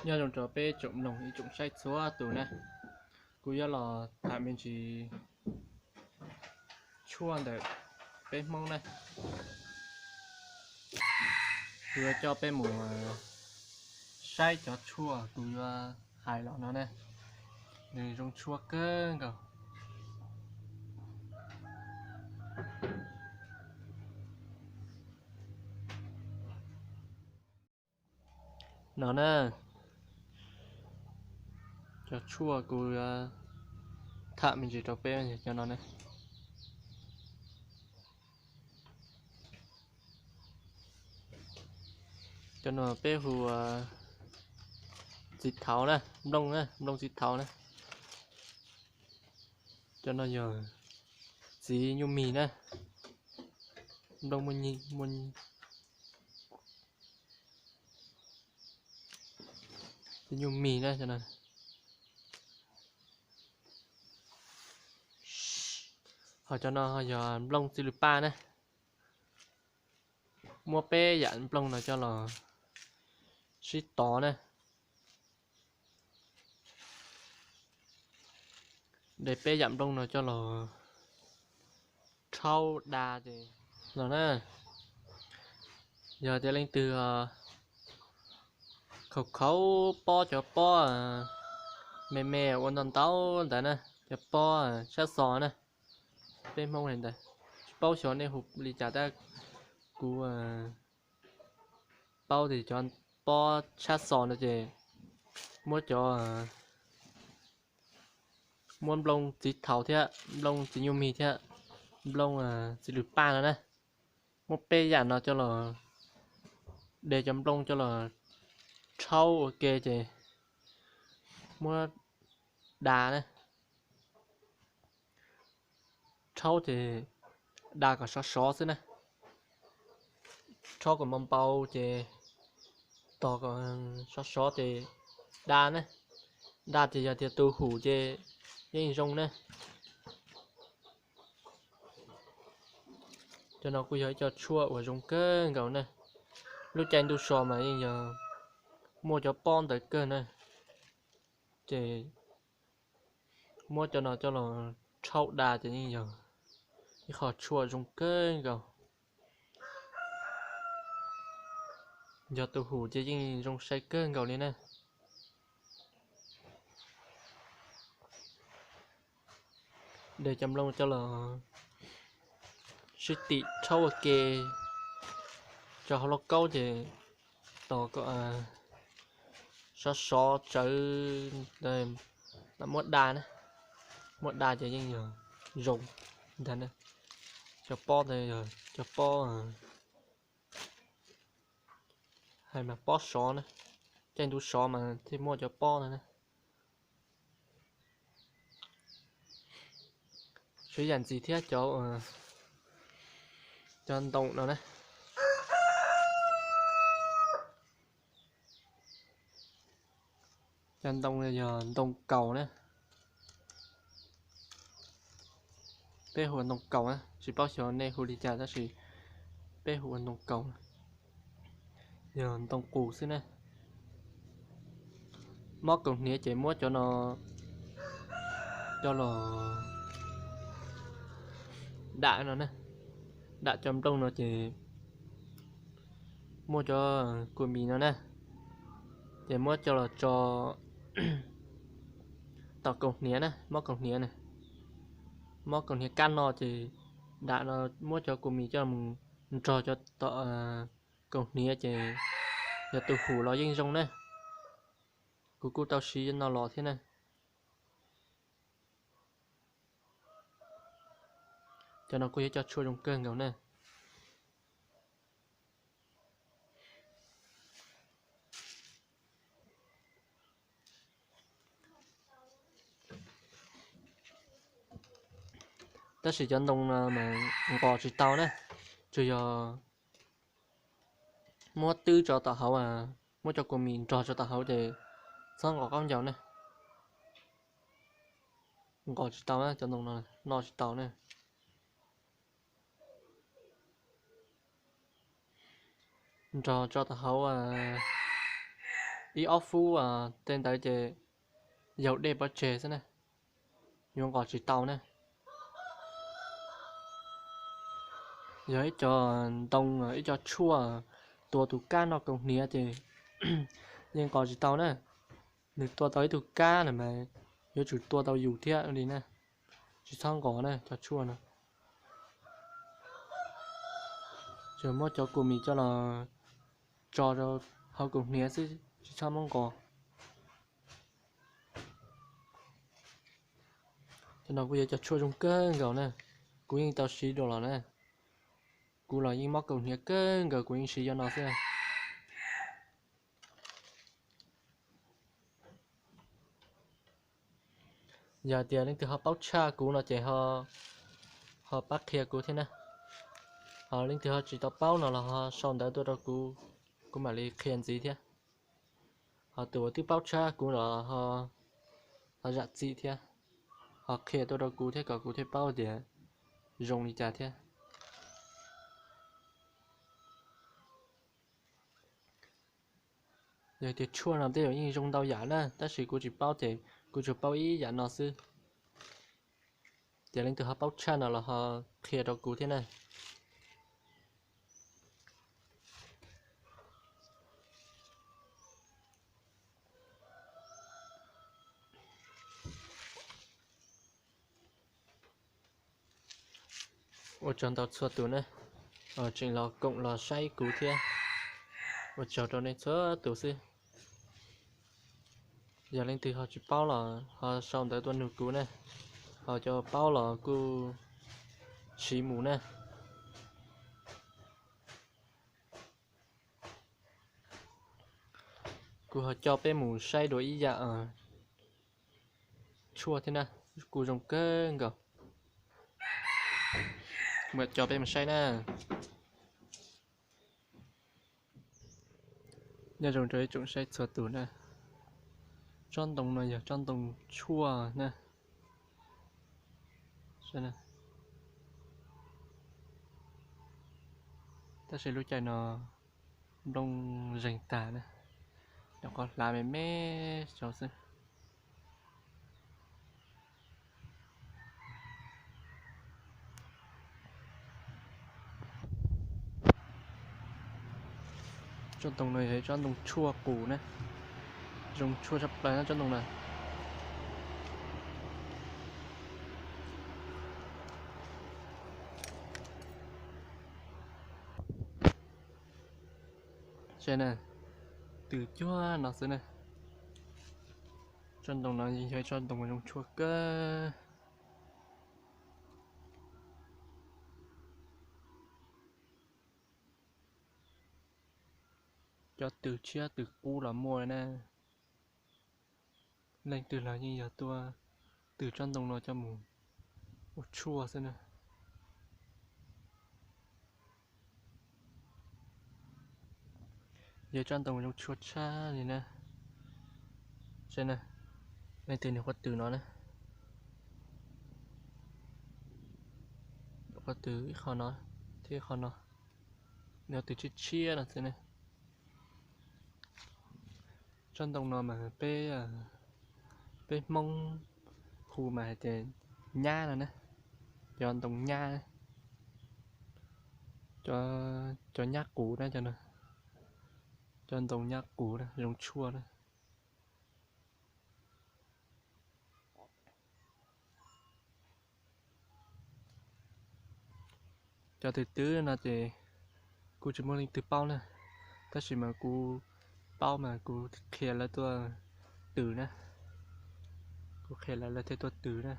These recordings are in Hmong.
Nyob zoo rau peb tsoom mloog ib tsoom saib txhua tus na, kuv yuav los tham me ntsis tshuaj ntawm peb Hmoob na. Kuv yuav coj peb mus saib cov tshuaj kuv yuav hais los no na, nws zoo tshuaj kawg nkaus. No na, cov tshuaj kuv yuav tham me ntsis rau peb cov no na. Cov no peb hu ua txiv thaud na, nplooj na, nplooj txiv thaud na. Cov no yog txiv nyuj mis na, nplooj muaj, txiv nyuj mis na. Ho cov no yog nplooj txiv lws paj na. Muab peb yam nplooj no coj los sib tov na. De peb yam nplooj no coj los rhaub da ces no na. Yog tias leej twg khaus khaus pob, cov pob me me ua ntau ntau ntawd na, cov pob tshab xos na, peb Hmoob hais ntawd, tsis paub xyov nej hu li cas tab kuv paub tias cov pob tshab xos no ces muab cov, muab nplooj txiv thaud thiab nplooj txiv nyuj mis thiab nplooj txiv lws paj no na, muab peb yam no coj los, de cov nplooj coj los rhaub ua ke ces muab da na. Rhaub ces da kom sov sov xwb na. Rhaub kom npau npau ces tos kom sov sov ces da na. Da ces yog tias tus hum ces yeej zoo na. Cov no kuj yog ib co tshuaj uas zoo kawg nkaus na. Lub caij ntuj so mas yeej yog muaj cov pob ntawd kawg na. Ces muab cov no coj los rhaub da ces yeej yog ib qho tshuaj zoo kawg nkaus. Yog tus hum ces yeej zoo sai kawg nkaus li na. De cov nplooj coj los sib tim rhaub ua ke tso hauv lauj kaub ces tos kom sov sov tsawv, muab da na. Muab da ces yeej yog zoo ntag na. Cov pob ntawd yog cov pob hais mas pob sov na, caij ntuj sov mas thiaj muaj cov pob ntawd na. Siv yam ntxiv thiab cov, cov ntoo no na. Cov ntoo no yog ntoo kaus na. Peb hu ua ntoo kaus na, tsis paub xyov nej hu li cas tab sis peb hu ua ntoo kaus. Yog ntoo qus xwb na. Mob kaus hniav ces muab cov no coj los dam no na. Dam cov nplooj no ces muab cov kua mis no na, ces muab coj los tso tom kaus hniav na, mob kaus hniav na. Mob kaus hniav kab no ces dam no, muab cov kua mis coj mus nrog cov tom kaus hniav ces yog tus hum los yeej zoo na. Kuv kuj tau siv no los thiab na. Cov no kuj yog cov tshuaj zoo kawg nkaus na. Tab sis cov ntoo no mas nqos tsis tau na, tsuas yog muab twb tso tom hauv, muab cov kua mis nrog tso tom hauv ces txhob nqos qaub ncaus na. Nqos tsis tau na, cov ntoo no noj tsis tau na. Nrog tso tom hauv ib ob fub tej ntawd ces yaug dej pov tseg xwb na, yuav nqos tsis tau na. Yog ib co ntoo, ib co tshuaj tua tus kab noj kaus hniav ces yeej nqos tsis tau na. Nws tua tau ib tug kab na mas yuav tsum tua tau yus thiab li na. Tsis txhob nqos na cov tshuaj no. Tsuas muab cov kua mis coj los tso rau hauv kaus hniav xwb, tsis txhob muab nqos. Cov no kuj yog cov tshuaj zoo kawg nkaus na, kuv yeej tau siv dua los na. Kuv los yeej mob kaus hniav kawg nkaus kuv yeej siv cov no xwb. Yog tias leej twg ho paub tshaj kuv no ces ho pab qhia kuv thiab na. Ho leej twg ho tsis tau paub no los ho sau ntawv tuaj rau kuv, kuv mam li qhia ntxiv thiab. Ho tus uas twb paub tshaj kuv los ho zam txim thiab, ho qhia tuaj rau kuv thiab kom kuv thiaj paub tias zoo li cas thiab. Yog tias tshuaj no tej zaum yeej zoo ntau yam na, tab sis kuv tsis paub ces kuv tsuas paub ib yam no xwb. Ces leej twg ho paub tshaj no los ho qhia rau kuv thiab na. Ua tsaug ntau txhua tus na, tseem los koom los saib kuv thiab. Ua tsaug rau nej txhua tus xwb. Yog leej twg ho tsis paub los ho sau ntawv tuaj nug kuv na, ho cov paub los kuj siv mus na. Kuv ho coj peb mus saib dua ib yam tshuaj thiab na, kuj zoo kawg nkaus. Kuv coj peb mus saib na. Nyob zoo rau ib tsoom saib txhua tus na. Tsob ntoo no yog tsob ntoo tshuaj na. Tab sis lub caij no nplooj zeeg tag na, nyuam qhuav hlav me me rau xwb. Tsob ntoo no yog ib tsob ntoo tshuaj qus na, zoo tshuaj tshaj plaws na tsob ntoo no. Saib na, tws cuag no xwb na. Tsob ntoo no yog ib tsob ntoo zoo tshuaj kawg. Cov tws tshiab tws qub los muaj na. Leej twg los yeej yog tuaj tws tsob ntoo no coj mus ua tshuaj xwb na. Yog tsob ntoo zoo tshuaj tshaj li na. Saib na, leej twg nws qhuav tws no na. Qhuav tws ib qho no thiab ib qho no, nws tws tshiab tshiab no xwb na. Tsob ntoo no mas peb, peb Hmoob hu mas hais tias nyab no na, cov ntoo nyab, cov nyab qus na, cov ntoo nyab qus na zoo tshuaj na. Cov twg twb no ces kuj tsis muaj leej twg paub na, tab sis mas kuv paub mas kuv qhia lawv tuaj tws na, kuv qhia lawv lawv thiaj tuaj tws na.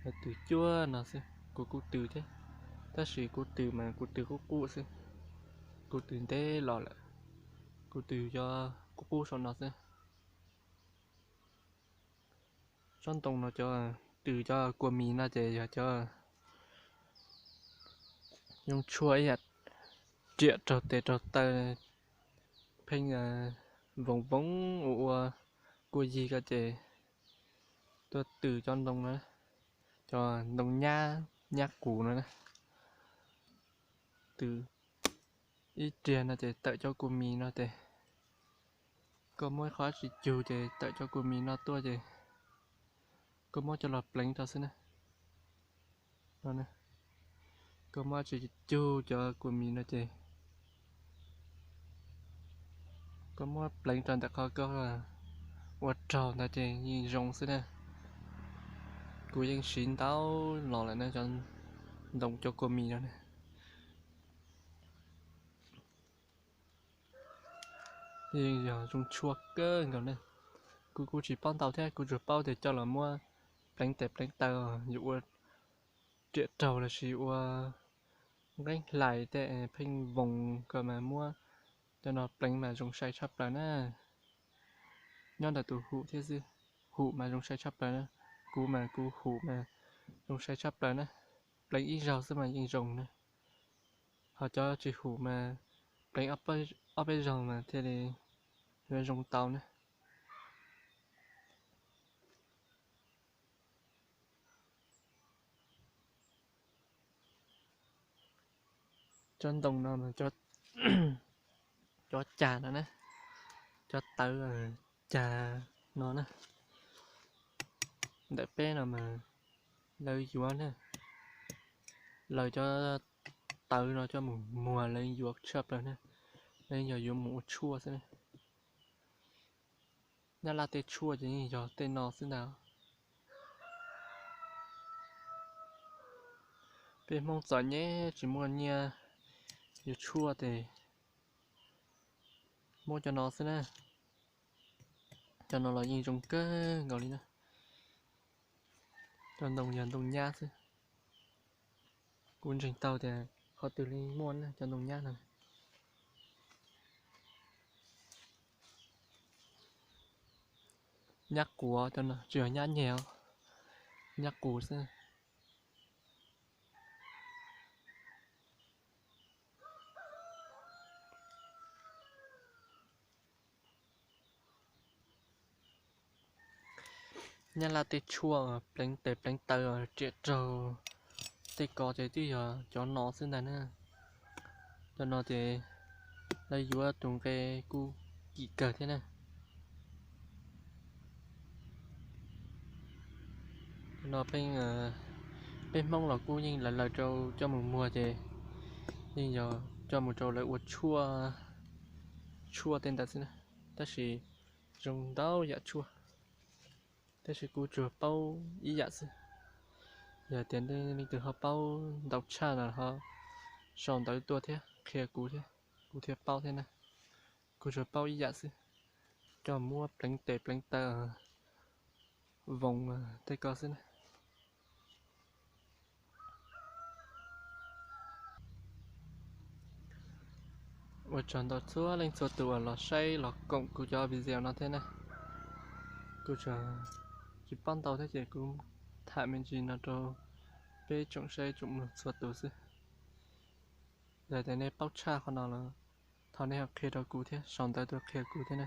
Lawv tws cuag no xwb, kuv kuj tws thiab, tab sis kuv tws mas kuv tws qub qub xwb, kuv tws ntev los lawm, kuv tws cov qub qub saum no xwb. Tsob ntoo no cov tws cov kua mis no ces yog cov zoo tshuaj ib yam riam raug tes raug taw, pheej voov voov ua ua kuj yig ko ces tuaj tws cov ntoo no, cov ntoo nyab, nyab qus no na. Tws ib riag no ces tawm cov kua mis no ces Koj muab qhov dab tsi cug ces tawm cov kua mis no tuaj ces koj muab coj los pleev rau xwb na. Koj muab dab tsi cug cov kua mis no ces koj muab pleev rau ntawm qhov koj ua raug ntawd ces yeej zoo xwb na. Kuv yeej siv ntau los lawm na, cov ntoo cov kua mis no na. Yeej yog zoo tshuaj kawg nkaus ne. Kuv kuj tsis paub ntau thiab, kuv tsuas paub tias coj los muab pleev tes pleev taw yuav ua riam raug lossis ua nqeeb hlais tej pheej voos ko mas muab cov no pleev mas zoo sai tshaj plaws na. Nyob ntawm tus hum thiab xwb, hum mas zoo sai tshaj plaws na. Kuv mas kuv hum mas zoo sai tshaj plaws na. Pleev ib zaug xwb mas yeej zoo na. Ho cov tsis hum mas pleev ob peb zaug mas thiaj li yuav zoo tau na. Cov ntoo no mas cov cag no na, cov tawv cag no na. Ntawm peb no mas lawv yuav na, lawv cov tawv no coj mus muag lawv yuav tshaj plaws na. Lawv yog yuav mus ua tshuaj xwb na. Nyab Laj tej tshuaj ces yeej yog tej no xwb ntag. Peb Hmoob txom nyem tsis muaj nyiaj yuav tshuaj ces muab cov no xwb na. Cov no los yeej zoo kawg nkaus li na. Cov ntoo yog ntoo nyab xwb. Kuv ntseeg tau tias qhov twg li muaj na cov ntoo nyab no. Nyab quav cov no tsis yog nyab nyeg os, nyab qus xwb. Nyab Laj tej tshuaj pleev tes pleev taw riam raug tej ko ces twb yog cov no xwb ntag na. Cov no ces lawv yuav tus nqe kuj kim kawg thiab na. No peb Hmoob los kuj yeej lawv lawv rau coj mus muag ces yeej yog coj mus rau lawv ua tshuaj tej ntawd xwb na. Tab sis zoo ntau yam tshuaj, tab sis kuv tsuas paub ib yam xwb. Yog tias leej twg ho paub ntau tshaj no ho sau ntawv tuaj thiab qhia kuv thiab, kuv thiaj paub thiab na. Kuv tsuas paub ib yam xwb, coj muab pleev tes pleev taw voos tej ko xwb na. Ua tsaug ntau txhua leej txhua tus uas los saib los koom kuv cov video no thiab na. Kuv tsuas tsis paub ntau thiab ces kuv tham me ntsis no rau peb tsoom saib tsoom mloog txhua tus xwb. Yog tias nej paub tshaj qhov no los thov nej ho qhia rau kuv thiab, sau ntawv tuaj qhia kuv thiab na.